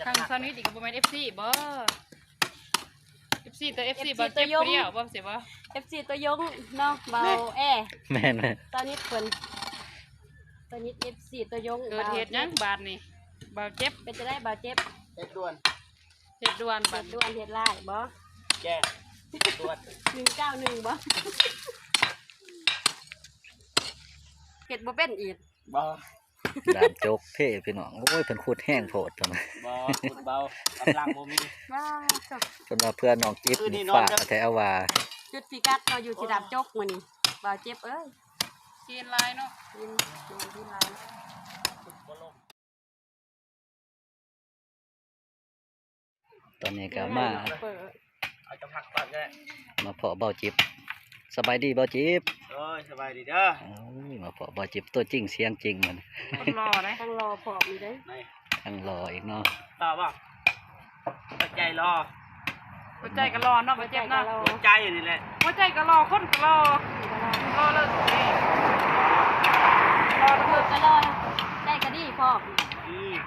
ທາງຊາວນິດນີ້ກໍບໍ່ແມ່ນເອັຟຊີບໍ? ເອັຟຊີ ແຕ່ເອັຟຊີ ເອັຟຊີ ບ່າວເຈັບຜູ້ດຽວບໍ ຊິບໍ່? ເອັຟຊີ ຕົວຍົງເນາະ ບ່າວແອ. ແມ່ນໆ ຊາວນິດເພິ່ນ ຊາວນິດ ເອັຟຊີ ຕົວຍົງ. ເກີດເຫດຫຍັງບາດນີ້ ບ່າວເຈັບ? ເປັນຈັ່ງໃດບ່າວເຈັບ? ເຮັດດ່ວນ ເຮັດດ່ວນ ເຮັດດ່ວນ ເຮັດຫຼາຍບໍ? ແຈ້ງດ່ວນ ໜຶ່ງເກົ້າໜຶ່ງບໍ? ເຮັດບໍ່ເປັນອີກບໍ? ດາບຈົກເພພີ່ນ້ອງ. ໂອ້ຍ ເພິ່ນຂຸດແຮງໂພດ ເພິ່ນວ່າ. ບໍ່ ຂຸດເບົາ ກຳລັງບໍ່ມີ. ວ້າວ ເພິ່ນວ່າເພື່ອນ້ອງຈິບນີ້ ຟ້າແທ້ວ່າ. ຈຸດພິກັດເນາະ ຢູ່ທີ່ດາບຈົກມື້ນີ້ ບ່າວເຈັບເອີຍ. ຊີ້ນຫຼາຍເນາະ ຊີ້ນ ຊີ້ນຫຼາຍ. ຕອນນີ້ກໍມາ ເອົາຈະພັກກ່ອນກໍໄດ້ ມາພໍ້ບ່າວຈິບ. ສະບາຍດີບ່າວຈິບ. ໂອ້ຍ ສະບາຍດີເດີ. ໂອ້ຍ ມາພໍ້ບ່າວຈິບຕົວຈິງສຽງຈິງມັນ. ຄົນຫຼໍ່ເດ້ ທັງຫຼໍ່ພ້ອມຢູ່ເດ້ ທັງຫຼໍ່ອີກເນາະ. ຕໍ່ບໍ່? ຫົວໃຈຫຼໍ່ ຫົວໃຈກໍຫຼໍ່ເນາະ ບໍ່ເຈັບເນາະ. ຫົວໃຈນີ້ແຫຼະ ຫົວໃຈກໍຫຼໍ່ ຄົນກໍຫຼໍ່ ຫຼໍ່ເລີຍ ຫຼໍ່ເລີຍ ກໍຫຼໍ່ ໃຈກໍດີພ້ອມ. ອືມ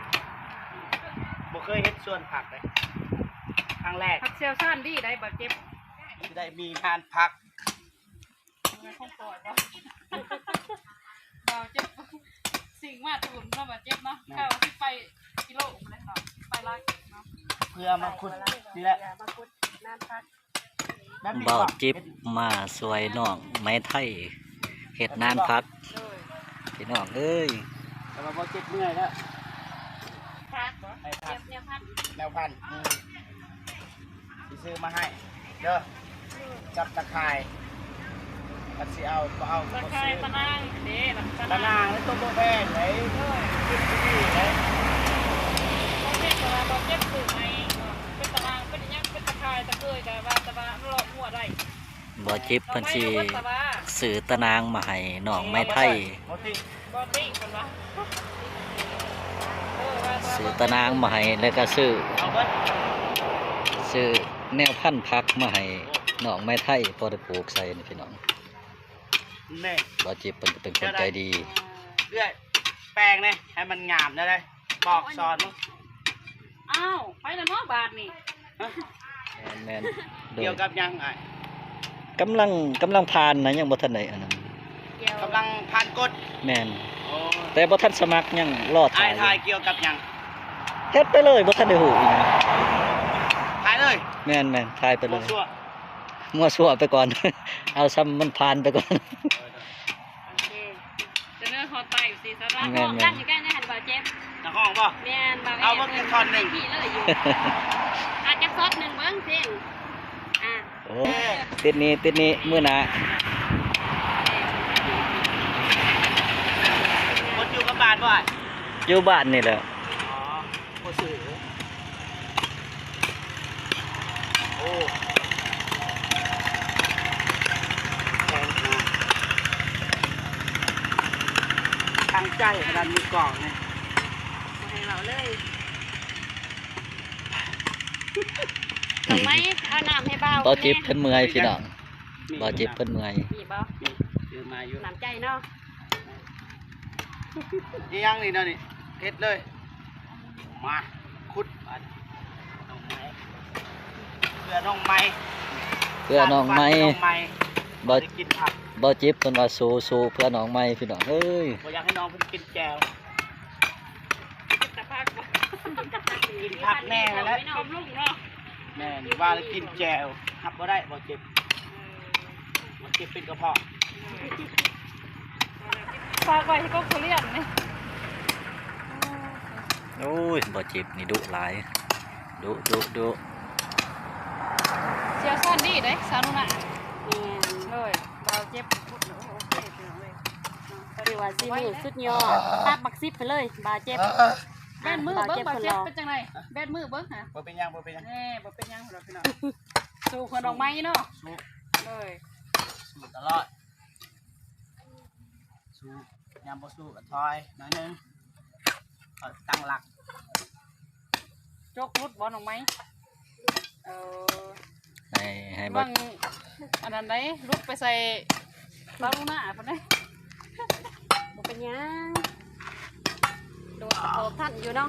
ບໍ່ເຄີຍເຮັດສວນຜັກເດ້ ຄັ້ງແລກ. ຜັກຊ່ຽວຊານດີໃດ໋ ບ່າວເຈັບ. ຊິໄດ້ມີງານຜັກ ຂອງຂ້ອຍບໍ່? ບ່າວເຈັບ ຊິງມາຕູນເນາະ ບ່າວເຈັບເນາະ. ແມ່ນ ເຈົ້າຊິໄປກິໂລພຸ້ນແຫຼະເນາະ ໄປຫຼາຍເນາະ ເພື່ອມາຂຸດນີ້ແຫຼະ ມາຂຸດນານຜັກ. ບ່າວຈິບມາຊ່ວຍນ້ອງໄມ້ໄທເຮັດນານຜັກ ໂດຍ ພີ່ນ້ອງເອີຍ. ແຕ່ວ່າບໍ່ເຈັບເມື່ອຍແລ້ວ ຜັກບໍ່? ໄດ້ຜັກ ແນວ ແນວພັນ ແນວພັນ ອືມ ຊິຊື້ມາໃຫ້ເດີ ກັບຕາຂ່າຍ. ຄັນຊິເອົາກໍເອົາ ຕາຂ່າຍ ຕານາງເດ້ ຕານາງ ແລ້ວໂຕບໍ່ແພງເດ້ ໂດຍ ຂຶ້ນດີເດ້. ບໍ່ແພງ ແຕ່ວ່າບໍ່ເຈັບຊື້ໃໝ່ເນາະ ເປັນຕານາງ ເປັນຫຍັງ ເປັນຕາຂ່າຍ ຕາເຄີຍ ກໍວ່າ ແຕ່ວ່າມັນເລາະຫົວໄດ້. ບ່າວຈິບເພິ່ນຊິຊື້ຕານາງມາໃຫ້ນ້ອງໄມ້ໄທ ບໍ່ຕິ ບໍ່ຕິເພິ່ນວ່າ ຊື້ຕານາງມາໃຫ້ ແລ້ວກໍຊື້ ເອົາເບິດ ຊື້ແນວພັນຜັກມາໃຫ້ນ້ອງໄມ້ໄທ ພໍໄດ້ປູກໃສ່ນີ້ພີ່ນ້ອງ. ແມ່ນ ບ່າວຈິບເພິ່ນກໍເປັນຄົນໃຈດີ. ເອື້ອຍ ແປງແດ່ ໃຫ້ມັນງາມແດ່ ບອກສອນ. ອ້າວ ໄປແລ້ວເນາະບາດນີ້. ແມ່ນໆ ໂດຍ ກ່ຽວກັບຫຍັງອ້າຍ? ກຳລັງ ກຳລັງຜ່ານນະ ຍັງບໍ່ທັນໄດ້ອັນນັ້ນ ກຳລັງຜ່ານກົດ. ແມ່ນ ໂອ້ ແຕ່ບໍ່ທັນສະໝັກ ຍັງລໍຖ່າຍ. ອ້າຍຖ່າຍກ່ຽວກັບຫຍັງ? ເຮັດໄປເລີຍ ບໍ່ທັນໄດ້ຮູ້ອີ່ຫຍັງ ຖ່າຍເລີຍ. ແມ່ນໆ ຖ່າຍໄປເລີຍ ມົວ ມົວຊົ່ວໄປກ່ອນ ເອົາຊ່ຳມັນຜ່ານໄປກ່ອນ. ໂອເຄ ສະເໜີຮອດໄປ ຊິສະໜູ ແມ່ນໆ ຮ້ອງກັນຢູ່ໃກ້ນະ ຫັນບໍ່ເຈັບ ນັກຮ້ອງບໍ່? ແມ່ນ ເອົາເບິ່ງຈັກທ່ອນໜຶ່ງ ເລີຍຢູ່ ອາດຈັກຊອດໜຶ່ງເບິ່ງເພງ ອາ ໂອ້ ຕິດນີ້ ຕິດນີ້ ມື້ໜ້າ ຄົນຢູ່ກັບບ້ານບໍ່? ຢູ່ບ້ານນີ້ແຫຼະ ອໍ ບໍ່ຊື້. ໂອ້ ແພງຂະໜາດ ຕັ້ງໃຈຂະໜາດ ມືກອງນີ້ ບໍ່ໃຫ້ເວົ້າເລີຍ. ດອກໄມ້ ເອົານ້ຳໃຫ້ບ່າວ ບ່າວຈິບເພິ່ນເມື່ອຍພີ່ນ້ອງ ມີ ບ່າວຈິບເພິ່ນເມື່ອຍ. ມີບໍ່? ມີ ຊື້ມາຢູ່ ນ້ຳໃຈເນາະ. ອີ່ຫຍັງນີ້ນະນີ້ ເຮັດເລີຍ ມາ ຂຸດ ເພື່ອນ້ອງໃໝ່ ເພື່ອນ້ອງໃໝ່ ບ່າວຈິບເພິ່ນວ່າ ສູ້ໆ ເພື່ອນ້ອງໃໝ່ ພີ່ນ້ອງເອີຍ. ບໍ່ຢາກໃຫ້ນ້ອງເພິ່ນກິນແຈ່ວ ກິນແຕ່ຜັກ ກິນຜັກແດ່ແຫຼະ ແມ່ນ ວ່າແລ້ວກິນແຈ່ວ ຮັບບໍ່ໄດ້ ບໍ່ເຈັບ ບໍ່ເຈັບເປັນກະເພາະ. ຝາກໄວ້ໃຫ້ກົກທຸລຽນນີ້. ໂອ້ຍ ບໍ່ເຈັບນີ້ດຸຫຼາຍ ດຸ ດຸ ດຸ ຊ່ຽວຊານດີເດ້ ສາວໜູນາ. ແມ່ນ ໂດຍ ບ່າວເຈັບພຸດ ໂອເຄ ພີ່ນ້ອງເອີຍ ຖືວ່າສີມືສຸດຍອດ ຕັບບັກສິບໄປເລີຍ ບ່າວເຈັບ. ແບມືເບິ່ງ ບ່າວເຈັບເປັນຈັ່ງໃດ? ແບມືເບິ່ງຫາ ບໍ່ເປັນຫຍັງ ບໍ່ເປັນຫຍັງ ແນ່ ບໍ່ເປັນຫຍັງດອກພີ່ນ້ອງ. ສູ້ເພື່ອນ້ອງໃໝ່ເນາະ ສູ້ ເລີຍ ສູ້ຕະຫຼອດ. ສູ້ ຍາມບໍ່ສູ້ກໍຖອຍໜ້ອຍໜຶ່ງ ຄ່ອຍຕັ້ງຫຼັກ. ຈົກຫຼຸດບໍ່ນ້ອງໄມ້? ເອີ ໃຫ້ ໃຫ້ບັງ ອັນນັ້ນໄດ໋ ຫຼຸດໄປໃສ່ ຕາລຸນາພຸ້ນເດ້. ບໍ່ເປັນຫຍັງ ໂດດອອກທັນຢູ່ເນາະ.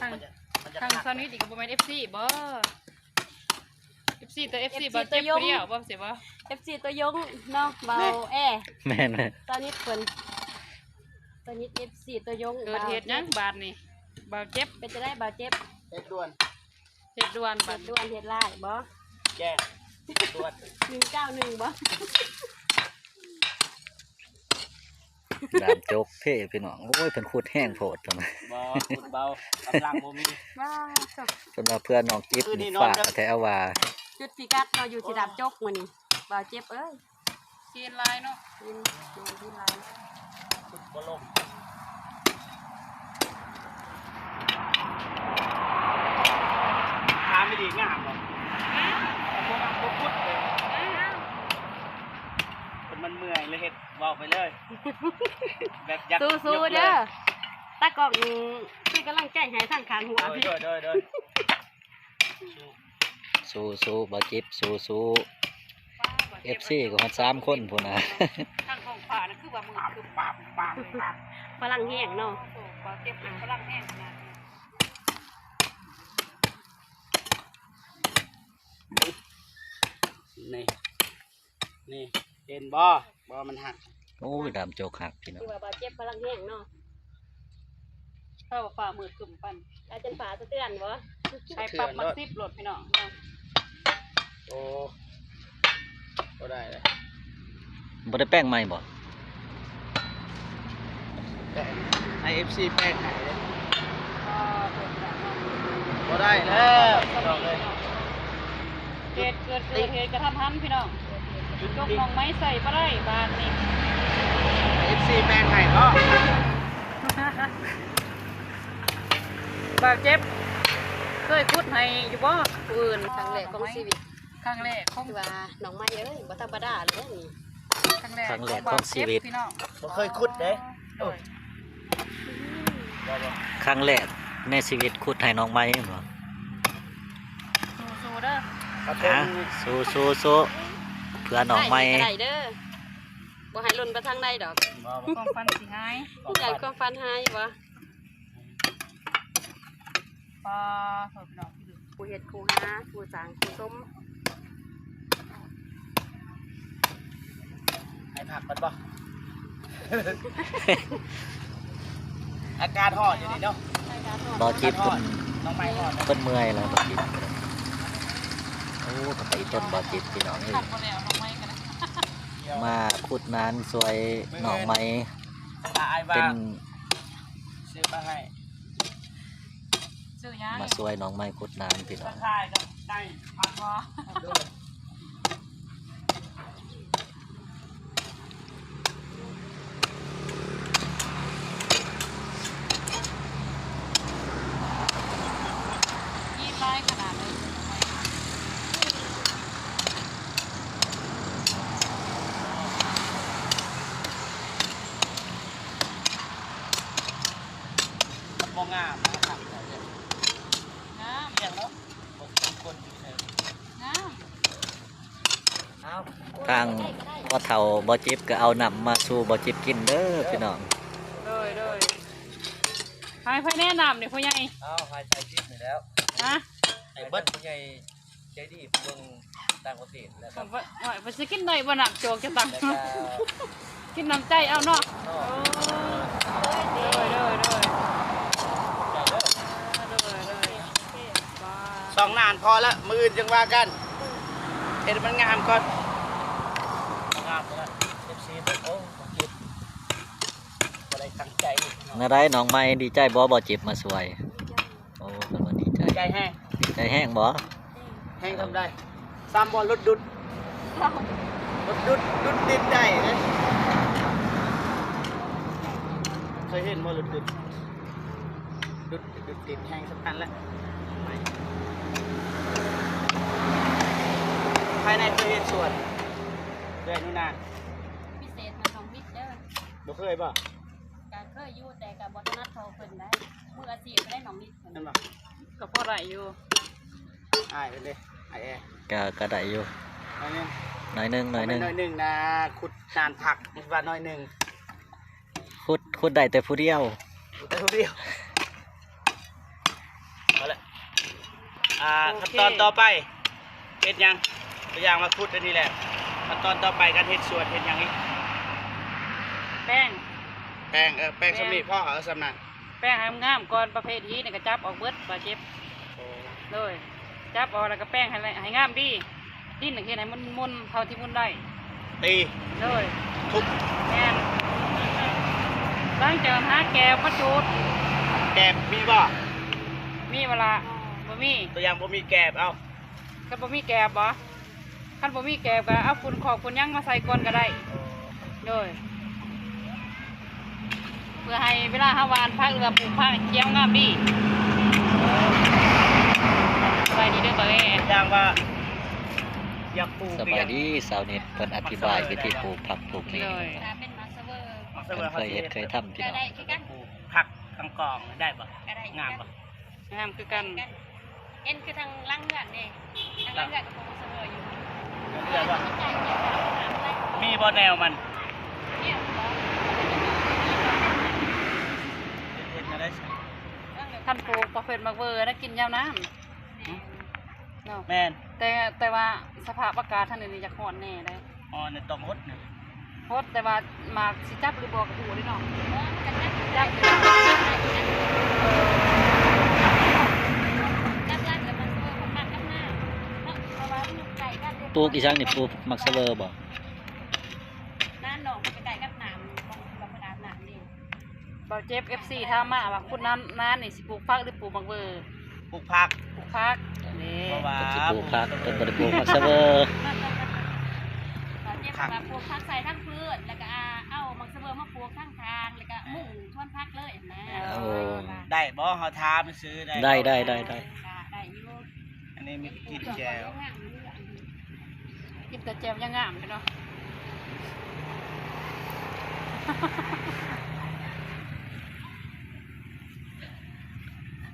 ທາງ ທາງຊາວນິດນີ້ກໍບໍ່ແມ່ນເອັຟຊີບໍ? ເອັຟຊີ ແຕ່ເອັຟຊີ ເອັຟຊີ ບ່າວເຈັບຜູ້ດຽວບໍ ຊິບໍ່? ເອັຟຊີ ຕົວຍົງເນາະ ບ່າວແອ. ແມ່ນໆ ຊາວນິດເພິ່ນ ຊາວນິດ ເອັຟຊີ ຕົວຍົງ. ເກີດເຫດຫຍັງບາດນີ້ ບ່າວເຈັບ? ເປັນຈັ່ງໃດບ່າວເຈັບ? ເຮັດດ່ວນ ເຮັດດ່ວນ ເຮັດດ່ວນ ເຮັດຫຼາຍບໍ? ແຈ້ງດ່ວນ ໜຶ່ງເກົ້າໜຶ່ງບໍ? ດາມຈົກເພພີ່ນ້ອງ. ໂອ້ຍ ເພິ່ນຂຸດແຮງໂພດ ເພິ່ນວ່າ. ບໍ່ ຂຸດເບົາ ກຳລັງບໍ່ມີ. ວ້າວ ເພິ່ນວ່າເພື່ອນ້ອງຈິບນີ້ ຟ້າແທ້ວ່າ. ຈຸດພິກັດເນາະ ຢູ່ທີ່ດາມຈົກມື້ນີ້ ບ່າວເຈັບເອີຍ. ຊີ້ນຫຼາຍເນາະ ຊີ້ນ ຊີ້ນຫຼາຍ ຂຸດບໍ່ລົງ. ຖາມອີ່ຫຼີ ງາມບໍ່? ງາມ ບໍ່ງາມບໍ່ຂຸດເລີຍ. ງາມ ເພິ່ນມັນເມື່ອຍເລີຍເຮັດ ເວົ້າໄປເລີຍ ແບບຢາກ ສູ້ໆເດີ ຕາກ້ອງເປັນກຳລັງໃຈໃຫ້ທາງຂ້າງຫົວ. ໂດຍ ໂດຍ ໂດຍ ໂດຍ. ສູ້ໆ ບ່າວຈິບ ສູ້ໆ. ເອັຟຊີກໍຮອດສາມຄົນພຸ້ນນະ. ທາງທ້ອງຟ້ານັ້ນຄືວ່າມືບຄຶບ ພະລັງແຮງເນາະ ບ່າວຈິບ ພະລັງແຮງຂະໜາດນີ້. ນີ້ ນີ້ ເຫັນບໍ່? ບໍ່ ມັນຫັກ. ໂອ້ຍ ດາມໂຈກຫັກພີ່ນ້ອງ. ຄືວ່າບ່າວເຈັບພະລັງແຮງເນາະ. ເຈົ້າຟ້າມືດຄຶ້ມປານ ອາຈານຟ້າສະເຕືອນບໍ່? ໃສ່ປັບມາສິບໂລດພີ່ນ້ອງ. ໂອ້ ບໍ່ໄດ້ເລີຍ. ບໍ່ໄດ້ແປງໃໝ່ບໍ່? ແປງ ໃຫ້ເອັຟຊີແປງໃຫ້ເດ້. ບໍ່ໄດ້ແລ້ວພີ່ນ້ອງເອີຍ. ເຫດເກີດ ເກີດເຫດກະທັນຫັນພີ່ນ້ອງ. ຈົກໜອງໄມ້ໃສ່ບໍ່ໄດ້ບາດນີ້. ເອັຟຊີແບ່ງໃຫ້ເນາະ. ບ່າວເຈັບ ເຄີຍຂຸດໃຫ້ຢູ່ບໍ່ຜູ້ອື່ນ? ຄັ້ງແລກຂອງຊີວິດ. ຄັ້ງແລກຂອງ ຄືວ່າໜອງໄມ້ເອີຍ ບໍ່ທຳມະດາເລີຍນີ້. ຄັ້ງແລກ ຄັ້ງແລກຂອງຊີວິດ ພີ່ນ້ອງ. ບໍ່ເຄີຍຂຸດເດ້. ໂອ້ຍ ຄັ້ງແລກໃນຊີວິດຂຸດໃຫ້ໜອງໄມ້ແມ່ນບໍ່? ສູ້ໆເດີ ອ່ະ ສູ້ໆໆ ເພື່ອໜອງໄມ້ ໄດ້ເດີ. ບໍ່ໃຫ້ຫຼົ່ນໄປທາງໃດດອກ. ຄວາມຝັນຊິຫາຍ. ຢ້ານຄວາມຝັນຫາຍບໍ່? ປາໂທດພີ່ນ້ອງ ຜູ້ເຮັດ ຜູ້ຫາ ຜູ້ສ້າງ ຜູ້ຊົມ. ໃຫ້ພັກກ່ອນບໍ່? ອາກາດຮ້ອນຢູ່ນີ້ເນາະ. ບ່າວຈິບເພິ່ນ ນ້ອງໄມ້ຮ້ອນ ເພິ່ນເມື່ອຍແລ້ວບ່າວຈິບ. ໂອ້ ເພິ່ນໄປຕົ້ນບ່າວຈິບພີ່ນ້ອງເອີຍ. ມາຂຸດນານຊ່ວຍນ້ອງໄມ້ ເປັນ ຊື້ມາໃຫ້. ຊື້ຫຍັງ? ມາຊ່ວຍນ້ອງໄມ້ຂຸດນານພີ່ນ້ອງ. ຕາຂ່າຍກັບໄກ່ ພັນບໍ່? ມີຫຼາຍຂະໜາດເລີຍ. ມັນບໍ່ງາມນະຄັບ. ງາມ ງາມ. ທາງພໍ່ເຖົ້າບໍ່ຈິບກໍເອົານ້ຳມາສູ່ບໍ່ຈິບກິນເດີພີ່ນ້ອງ. ໂດຍ ໂດຍ. ໃຫ້ໃຜແນະນ້ຳນີ້ພໍ່ໃຫຍ່? ເອົາໃຫ້ໃສ່ຈິບນີ້ແລ້ວ. ຮະ? ໃຫ້ເບິດ. ຜູ້ໃຫຍ່ ໃຈດີເບິ່ງຕ່າງປະເທດແລ້ວກໍ ໂອ້ຍ ເພິ່ນຊິກິນໄດ້ບໍ່ນ້ຳໂຈກຈະຕັງ ກິນນ້ຳໃຈເອົາເນາະ. ໂດຍ ໂດຍ ໂດຍ ໂດຍ ໂດຍ. ສອງໜ້າພໍລະ ມື້ອື່ນຈັ່ງວ່າກັນ ເຮັດໃຫ້ມັນງາມກ່ອນ. ງາມແລ້ວ ເອັຟຊີ ເບິ່ງ ໂອ້ ບໍ່ຈິບ ບໍ່ໄດ້ຕັ້ງໃຈ. ແນວໃດນ້ອງໃໝ່ ດີໃຈບໍ່ ບໍ່ຈິບມາຊ່ວຍ? ໂອ້ ເພິ່ນວ່າດີໃຈ ໃຈແຮງ ດີໃຈແຮງບໍ່? ແຮ ງທຳໄດ້ ຊ້ຳບໍ່ ຫຼຸດດຸດ ຫຼຸດດຸດ ດຸດດິນໄດ້ເດ້. ເຄີຍເຫັນບໍ່ ຫຼຸດດຸດ ດຸດ ດຸດດິນແຮງສຳຄັນແຫຼະ. ພາຍໃນເຄີຍເຮັດສວນ ເອີຍ ໜູນາ ພິເສດນຳນ້ອງມິດເດີ. ບໍ່ເຄີຍບໍ່? ກະເຄີຍຢູ່ ແຕ່ກະບໍ່ຖະໜັດເທົ່າເພິ່ນໄດ໋. ມືອາຊີບໄດ໋ນ້ອງມິດເພິ່ນ ແມ່ນບໍ່? ກໍພໍໄດ້ຢູ່. ອ້າຍເພິ່ນເດ້ ອ້າຍແອ ກໍ ກໍໄດ້ຢູ່ ໜ້ອຍໜຶ່ງ ໜ້ອຍໜຶ່ງ ໜ້ອຍໜຶ່ງ ໜ້ອຍໜຶ່ງນະ. ຂຸດນານພັກ ຄິດວ່າໜ້ອຍໜຶ່ງ ຂຸດ ຂຸດໄດ້ແຕ່ຜູ້ດຽວ ແຕ່ຜູ້ດຽວ. ເອົາລະ ອ່າ ໂອເຄ ຂັ້ນຕອນຕໍ່ໄປເຮັດຫຍັງ? ຕົວຢ່າງວ່າຂຸດອັນນີ້ແຫຼະ ຂັ້ນຕອນຕໍ່ໄປການເຮັດສວນເຮັດຫຍັງອີກ? ແປ້ງ ແປ້ງ ເອີ ແປ້ງ ແປ້ງສ່ຳນີ້ພໍ ເອີ ສ່ຳນັ້ນ. ແປ້ງໃຫ້ງາມກ່ອນ ປະເພດຫີນນີ້ກໍຈັບອອກເບິດ ບາດເຈັບ. ໂອ້ ໂດຍ ຈັບອອກແລ້ວກໍແປ້ງໃຫ້ ໃຫ້ງາມດີ. ດິນເຮັດໃຫ້ມັນມົນເທົ່າທີ່ມົນໄດ້. ຕີ ໂດຍ ທຸບ ແມ່ນ. ຫຼັງຈາກນັ້ນຫາແກບມາຈູດ. ແກບມີບໍ່? ມີບໍ່ລະ? ບໍ່ມີ. ຕົວຢ່າງບໍ່ມີແກບ ເອົາ ຄັນບໍ່ມີແກບບໍ? ຄັນບໍ່ມີແກບກໍເອົາຝຸ່ນຄອກຝຸ່ນຫຍັງມາໃສ່ກ່ອນກໍໄດ້. ໂດຍ ເພື່ອໃຫ້ເວລາເຮົາຫວ່ານຜັກ ຫຼືວ່າປູກຜັກຂຽວງາມດີ. ສະບາຍດີເດີບ່າວແອ. ຢ່າງວ່າຢາກປູກ ສະບາຍດີ ສາວນິດເພິ່ນອະທິບາຍວິທີປູກຜັກປູກແໝ້. ໂດຍ ເພິ່ນເຄີຍເຮັດເຄີຍທຳ ພີ່ນ້ອງ. ປູກຜັກກາງກອງໄດ້ບໍ່? ງາມບໍ່? ງາມຄືກັນ. ເຫັນຄືທາງຫຼັງເຮືອນເດ້ ທາງຫຼັງເຮືອນກໍປູກໝາກສະເຫວີຢູ່. ເຮືອນບໍ່? ມີບໍ່ແນວມັນ? ແນວບໍ່? ເຮັດແນວໃດ? ຄັນປູກປະເພດໝາກເຫວີນະ ກິນຍາວນານ. ຫຶ? ເນາະ ແມ່ນ. ແຕ່ ແຕ່ວ່າສະພາບອາກາດທາງນີ້ຢາກຮ້ອນແດ່ເດ້. ອໍ ນີ້ຕ້ອງຫົດນະ ຫົດ ແຕ່ວ່າໝາກຊິຈັບຫຼືບໍ່ກໍບໍ່ຮູ້ເດ້ເນາະ. ຈັບ ຈັບ ເອີ ຈັບຫຼັກແລ້ວມັນເອີ ມັນມັກກັບໜ້າເນາະ ເພາະວ່າມັນຢູ່ໃກ້ກັນເດ້. ປູກອີ່ຫຍັງນີ້? ປູກໝາກສະເຫວີບໍ່? ນານນ້ອງມັນໃກ້ກັບນ້ຳ ຂອງທີ່ວ່າເພິ່ນອາບນ້ຳເດ້. ບ່າວເຈັບ ເອັຟຊີ ຖາມມາວ່າ ຄຸນນານ ນານນີ້ຊິປູກຜັກ ຫຼືປູກໝາກເຫວີ? ປູກຜັກ ປູກຜັກເດ້. ເພາະວ່າ ເພິ່ນຊິປູກຜັກ ເພິ່ນບໍ່ໄດ້ປູກໝາກສະເຫວີ. ບ່າວເຈັບວ່າປູກຜັກໃສ່ທັງພືດ ແລ້ວກໍ ອ່າ ເອົາໝາກສະເຫວີມາປູກທາງຂ້າງ ແລ້ວກໍມຸງສວນຜັກເລີຍນະ. ໂອ້ ໄດ້ບໍ່? ເຮົາຖາມຊື່ໄດ້. ໄດ້ ໄດ້ ໄດ້ ໄດ້ ໄດ້ຢູ່. ອັນນີ້ມີກິນແຈ່ວ ກິນແຕ່ແຈ່ວຍັງງາມເລີຍເນາະ.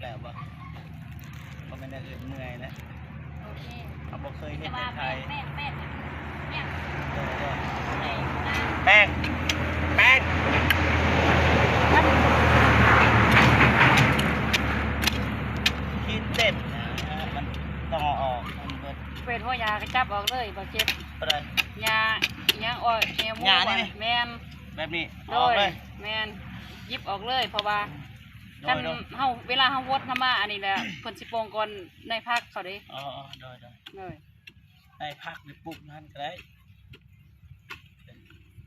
ແລ້ວບໍ່? ບໍ່ແມ່ນແນວອື່ນ ເມື່ອຍນະ. ໂອເຄ ເຮົາບໍ່ເຄີຍເຮັດໃນໄທ. ແປ້ງ ແປ້ງ ແປ້ງ ແປ້ງ ແປ້ງ ຂີດເຕັມນະ ມັນຕ້ອງເອົາອອກໃຫ້ມັນເບິດ. ເປັນຫົວຫຍ້າກໍຈັບອອກເລີຍ ບໍ່ເຈັບ. ໂຕໃດ? ຫຍ້າອີຫຍັງ ອ້ອຍແອວໝູ. ຫຍ້ານີ້ ແມ່ນ ແບບນີ້ ໂດຍ ເອົາອອກເລີຍ. ແມ່ນ ຫຍິບອອກເລີຍ ເພາະວ່າ ໂດຍ ຄັນ ໂດຍ ເຮົາ ເວລາເຮົາຫົດນຳມາອັນນີ້ແຫຼະ ເພິ່ນຊິປ່ອງກ່ອນໃນຜັກເຂົາເດ້. ອໍ ໂດຍ ໂດຍ ໂດຍ. ໃນຜັກນີ້ປູກຢູ່ຫັ້ນກໍໄດ້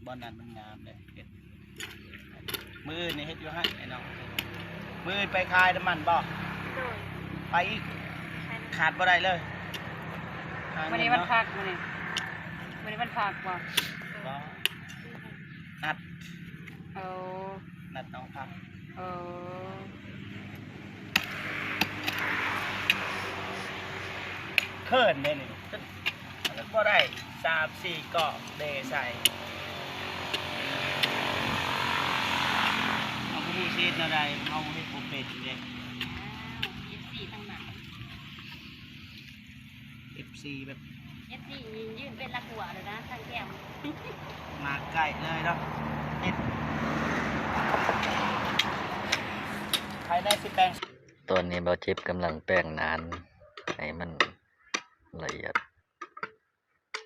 ບ່ອນນັ້ນມັນງາມເດ້. ເຮັດ ມື້ອື່ນນີ້ເຮັດຢູ່ຫັ້ນໄອ້ນ້ອງ. ມື້ອື່ນໄປຂາຍນ້ຳມັນບໍ່? ໂດຍ ໄປອີກ. ຂາດບໍ່ໄດ້ເລີຍ. ມື້ນີ້ວັນພັກ ມື້ນີ້ ມື້ນີ້ວັນພັກບໍ່? ບໍ່ ນັດ. ໂອ້ ນັດນ້ອງພັກ. ເອີ ເຂີນເດ້ນີ້ ຈົນບໍ່ໄດ້ສາມສີ່ກອງເດໃສ່. ເຮົາບໍ່ຮູ້ຊິເຮັດແນວໃດ ເຮົາເຮັດບໍ່ເປັນເດ້. ອ້າວ ເອັຟຊີທັງນັ້ນ. ເອັຟຊີແບບ ເອັຟຊີນີ້ຢືນເປັນລະກົວເລີຍນະ ທາງແຄມ ມາໃກ້ເລີຍເນາະ. ເຮັດ ພາຍໃນຊິແປງ. ຕອນນີ້ບ່າວເຈັບກຳລັງແປງໜານໃຫ້ມັນລະອຽດ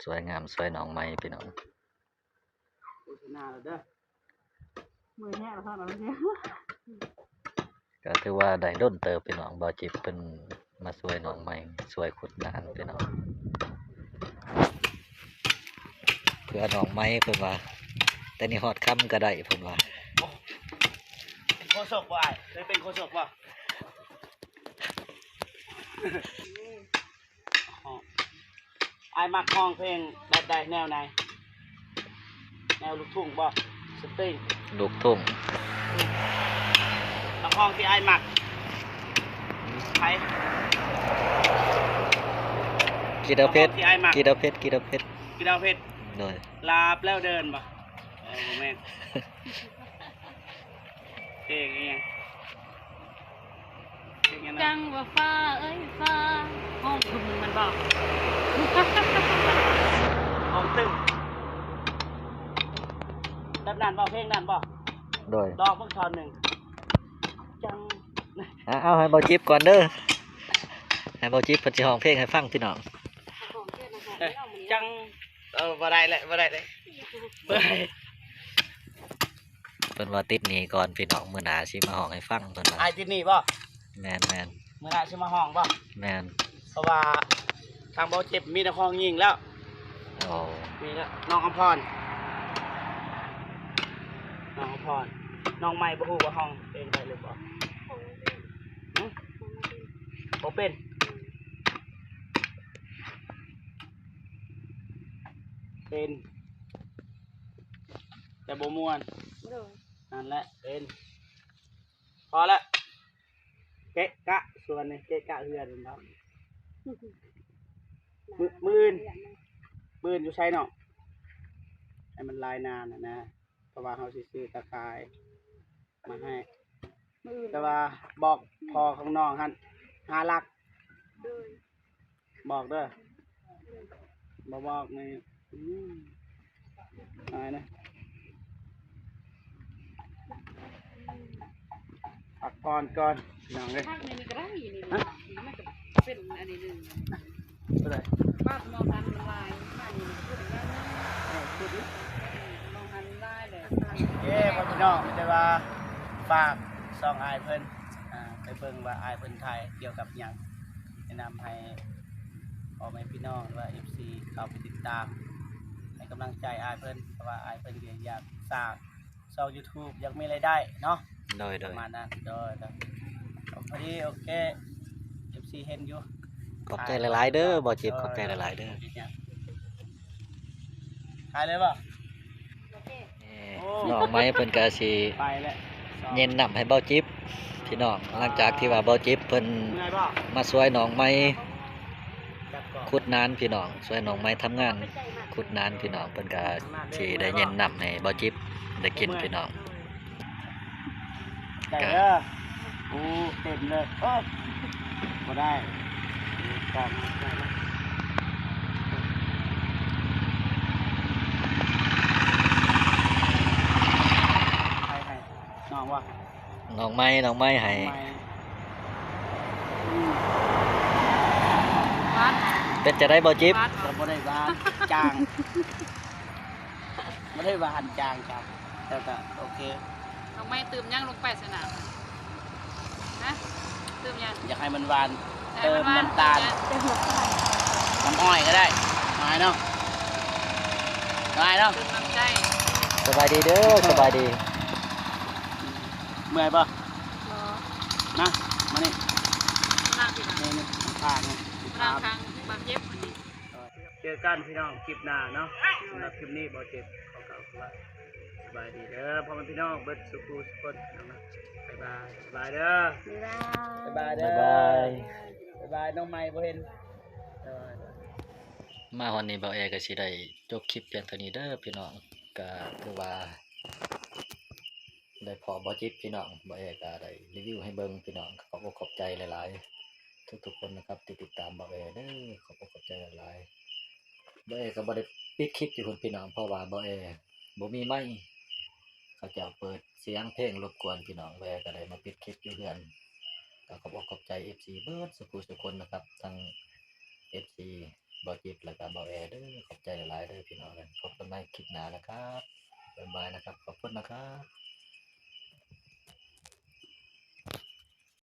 ສວຍງາມ ສວຍນ້ອງໃໝ່ ພີ່ນ້ອງ. ໂຄສະນາແລ້ວເດີ ເມື່ອຍແຮງແລ້ວ ກໍຖືວ່າໄດ້ດົນເຕີບ ພີ່ນ້ອງ. ບ່າວເຈັບເພິ່ນມາຊ່ວຍນ້ອງໃໝ່ ຊ່ວຍຂຸດນານ ພີ່ນ້ອງ ເພື່ອນ້ອງໃໝ່ ເພິ່ນວ່າ ແຕ່ນີ້ຮອດຄ່ຳກໍໄດ້ ເພິ່ນວ່າ. ເປັນໂຄສົກບໍ່ອ້າຍ? ເຄີຍເປັນໂຄສົກບໍ່? ອໍ ອ້າຍມັກຮ້ອງເພງແບບໃດ ແນວໃດ? ແນວລູກທຸ່ງບໍ່? ສະຕຣິງ? ລູກທຸ່ງ. ນັກຮ້ອງທີ່ອ້າຍມັກໃຜ? ກິດດາເພັດ. ນັກຮ້ອງທີ່ອ້າຍມັກ ກິດດາເພັດ ກິດດາເພັດ ກິດດາເພັດ. ໂດຍ. ລາບແລ້ວເດີນບໍ່? ເອີ ບໍ່ແມ່ນ. ເພງອີ່ຫຍັງ? ເພງຫຍັງນະ? ຈັ່ງວ່າຟ້າເອີຍຟ້າ ຮ້ອງຕຶມແມ່ນບໍ່? ຮ້ອງຕຶມ ແບບນັ້ນບໍ່? ເພງນັ້ນບໍ່? ໂດຍ. ລອງເບິ່ງທ່ອນໜຶ່ງ. ຈັ່ງ ອາ ເອົາໃຫ້ເບົາຈິບກ່ອນເດີ ໃຫ້ເບົາຈິບເພິ່ນຊິຮ້ອງເພງໃຫ້ຟັງ ພີ່ນ້ອງ. ເອີ ຈັ່ງ ເອີ ບໍ່ໄດ້ແຫຼະ ບໍ່ໄດ້ແຫຼະ. ເພິ່ນວ່າຕິດໜີ້ກ່ອນພີ່ນ້ອງ ມື້ໜ້າຊິມາຮ້ອງໃຫ້ຟັງເພິ່ນວ່າ. ອ້າຍຕິດໜີ້ບໍ່? ແມ່ນໆ. ມື້ໜ້າຊິມາຮ້ອງບໍ່? ແມ່ນ. ເພາະວ່າທາງເບົາຈິບມີແຕ່ຂອງຍິງແລ້ວ. ໂອ້ ມີແລ້ວ ນ້ອງອຳພອນ ນ້ອງອຳພອນ. ນ້ອງໃໝ່ບໍ່ຮູ້ວ່າຮ້ອງເພງໄດ້ຫຼືບໍ່? ຫຶ? ບໍ່ເປັນ. ເປັນ ແຕ່ບໍ່ມ່ວນ. ໂດຍ. ນັ້ນແຫຼະ ເປັນ. ພໍລະ ເກະກະສວນນີ້ ເກະກະເຮືອນເນາະ. ມື້ ມື້ອື່ນ ມື້ອື່ນຢູ່ໃສນ້ອງ? ໃຫ້ມັນລາຍໜ້ານະ ເພາະວ່າເຮົາຊິຊື້ຕາຂ່າຍມາໃຫ້. ມື້ອື່ນ ແຕ່ວ່າບອກພໍ່ຂອງນ້ອງຫັ້ນ ຫ້າຫຼັກ. ໂດຍ. ບອກເດີ ບໍ່ບອກນີ້ ອືມ ອາຍນະ. ພັກຜ່ອນກ່ອນພີ່ນ້ອງເອີຍ. ພັກໃນນີ້ກໍໄດ້ນີ້ ຮະ? ມັນກໍເປັນອັນນີ້ໜຶ່ງ. ຕົວໃດ? ບາດມອງຫັນມັນຫຼາຍ ມານີ້ກໍເປັນຢ່າງໜຶ່ງ. ເອີ ເອີ ມອງຫັນຫຼາຍແຫຼະ. ໂອເຄ ພໍ່ພີ່ນ້ອງ ມີແຕ່ວ່າຝາກຊ່ອງອ້າຍເພິ່ນ ອ່າ ໄປເບິ່ງວ່າອ້າຍເພິ່ນຖ່າຍກ່ຽວກັບຫຍັງ. ແນະນຳໃຫ້ພໍ່ແມ່ພີ່ນ້ອງ ຫຼືວ່າ ເອັຟຊີ ເຂົ້າໄປຕິດຕາມ ໃຫ້ກຳລັງໃຈອ້າຍເພິ່ນ ເພາະວ່າອ້າຍເພິ່ນກໍຢາກສ້າງຊ່ອງຢູທູບ ຢາກມີລາຍໄດ້ເນາະ. ໂດຍໆ ປະມານນັ້ນ. ໂດຍໆ ພໍດີ ໂອເຄ ເອັຟຊີ ເຫັນຢູ່. ຂອບໃຈຫຼາຍໆເດີ ບໍ່ຈິບ ຂອບໃຈຫຼາຍໆເດີ. ຂາຍເລີຍບໍ່? ໂອເຄ. ນ້ອງໄມ້ເພິ່ນກະຊິ ໄປແລ້ວ ເຢັນນ້ຳໃຫ້ເບົາຈິບ ພີ່ນ້ອງ. ຫຼັງຈາກທີ່ວ່າເບົາຈິບເພິ່ນ ເມື່ອຍບໍ່? ມາຊ່ວຍນ້ອງໄມ້ ຈັບກ່ອນ ຂຸດນານ ພີ່ນ້ອງ, ຊ່ວຍນ້ອງໄມ້ທຳງານຂຸດນານ ພີ່ນ້ອງ, ເພິ່ນກະຊິໄດ້ເຢັນນ້ຳໃຫ້ເບົາຈິບໄດ້ກິນ ພີ່ນ້ອງ. ໄດ້ເດີ. ໂອ້ ເຕັມເລີຍ. ເອີ ບໍ່ໄດ້ ກອງ ໃຜໃຫ້ ນ້ອງວະ? ນ້ອງໄມ້ ນ້ອງໄມ້ໃຫ້. ນ້ອງໄມ້ ອືມ ຫວານ ເປັນຈັ່ງໃດເບົາຈິບ? ຫວານ ກໍບໍ່ໄດ້ຫວານ ຈາງ. ບໍ່ໄດ້ຫວານ ຈາງ ຈາງ ແຕ່ກໍໂອເຄ. ນ້ອງໄມ້ຕື່ມຫຍັງລົງໄປຊັ້ນນະ? ຮະ? ຕື່ມຫຍັງ? ຢາກໃຫ້ມັນຫວານ ຢາກໃຫ້ມັນຫວານ ເຕີມນ້ຳຕານ ເຕີມນ້ຳຕານ ນ້ຳອ້ອຍກໍໄດ້ ນ້ອງອ້າຍເນາະ ນ້ອງອ້າຍເນາະ. ຕື່ມນ້ຳໃຈ. ສະບາຍດີເດີ ສະບາຍດີ. ເມື່ອຍບໍ່? ບໍ່. ມາ ມານີ້ ນັ່ງພີ້ ນີ້ ນີ້ ຂ້າງໆ ນີ້ ນັ່ງຂ້າງບາດເຈັບອັນນີ້. ເຈີກັນພີ່ນ້ອງຄລິບໜ້າເນາະ. ສຳລັບຄລິບນີ້ເບົາຈິບຂໍກ່າວຄຳວ່າສະບາຍດີເດີ ພໍ່ແມ່ພີ່ນ້ອງເບິດສູ່ຜູ້ສູ່ຄົນເນາະ. ບາຍບາຍ ສະບາຍເດີ ບາຍບາຍ ບາຍບາຍເດີ ບາຍບາຍ ບາຍບາຍ. ນ້ອງໃໝ່ບໍ່ເຫັນ. ມາຮອດນີ້ເບົາແອກໍຊິໄດ້ຈົບຄລິບພຽງເທົ່ານີ້ເດີພີ່ນ້ອງ. ກໍຖືວ່າ ໄດ້ພໍ້ເບົາຈິບພີ່ນ້ອງ ເບົາແອກໍໄດ້ຣີວິວໃຫ້ເບິ່ງພີ່ນ້ອງ. ຂອບອົກຂອບໃຈຫຼາຍໆ ທຸກໆຄົນນະຄັບທີ່ຕິດຕາມເບົາແອເດີ. ຂອບອົກຂອບໃຈຫຼາຍໆ. ເບົາແອກໍບໍ່ໄດ້ປິດຄລິບຢູ່ພຸ້ນພີ່ນ້ອງ ເພາະວ່າເບົາແອບໍ່ມີໄມ ເຂົາເຈົ້າເປີດສຽງເພງລົບກວນພີ່ນ້ອງ. ເບົາແອກໍໄດ້ມາປິດຄລິບຢູ່ເຮືອນ. ກໍຂອບອົກຂອບໃຈເອັຟຊີເບິດສູ່ຜູ້ສູ່ຄົນນະຄັບ ທັງເອັຟຊີເບົາຈິບ ແລ້ວກໍເບົາແອເດີ. ຂອບໃຈຫຼາຍໆເດີພີ່ນ້ອງ. ພົບກັນໃໝ່ຄລິບໜ້ານະຄັບ. ບາຍບາຍນະຄັບ. ຂອບຄຸນນະຄັບ.